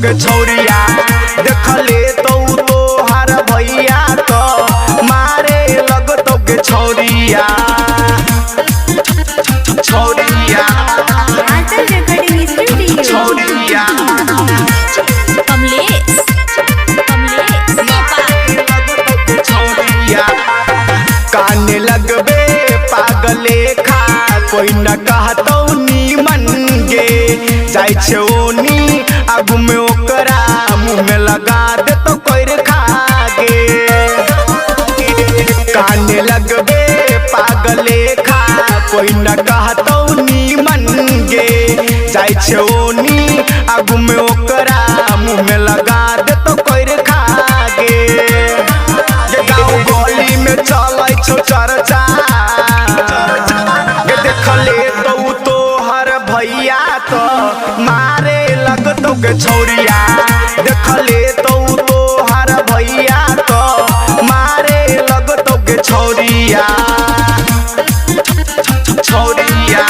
गे छौरिया। देखले तो तोहार भैया तो मारे लगतौ गे छौरिया। छौरिया आंचल रिकॉर्डिंग स्टूडियो। छौरिया कमलेश कमलेश नेपाल। छौरिया काने लगबे पागले खा कोई न कहतौ नीमन गे। जाइ छे ओनी आगू में ओकरा मुँह में लगा देतौ कोइर खा गे। काने लगबे पागले खा कोई न कहतौ नीमन गे। जाइ छे ओनी आगू में ओकरा मुँह में लगा देतौ कोइर खा गे। ये गाँव गली में चलै छौ चर्चा गे। देखले तो तोहर भैया तो मारे लगतौ गे छौरिया। देखले तो तोहर भैया तो मारे लगतौ गे छौरिया। छौरिया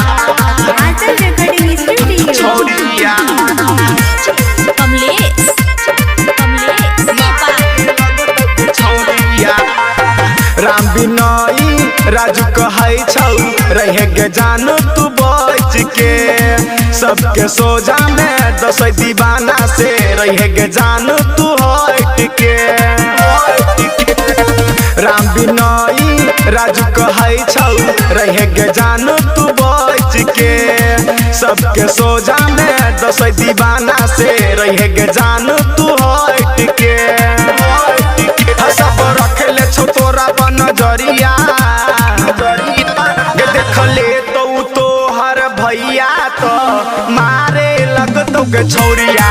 आंचल रिकॉर्डिंग स्टूडियो। छौरिया कमलेश कमलेश नेपाल। छौरिया राम बिनोई राजू कहै छौ रहे गे जानो तू बच के। सबके सोझा में दसै दीवाना से रहे गे जानो तू हट के। राम बिनोई राजू कहै छौ रहे गे जानो तू बच के। सबके सोझा में दसै दीवाना से रहे गे जानो तू हट के। सब रखले छौ तोरा पर नजरिया गे। देखले तो तोहर भैया तो मारे लगतौ गे छौरिया।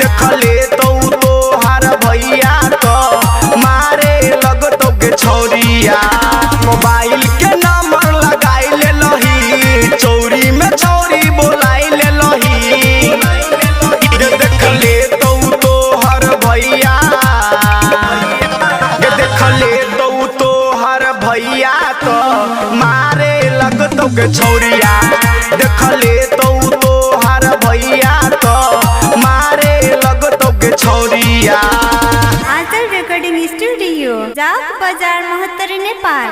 देखले तो तोहर भैया तो मारे लगतौ गे छौरिया। मोबाइल के नंबर लगाई लेलही चौरी में छौरी बोलाई लेलही। गे देखले तो तोहर भैया गे। देखले तो तोहर भैया तो मारे लगतौ गे छौरिया। देखले तो तोहर भैया तो मारे लगतौ गे छौरिया। आंचल रिकॉर्डिंग स्टूडियो, जाक बाजार, महोत्तरी, नेपाल।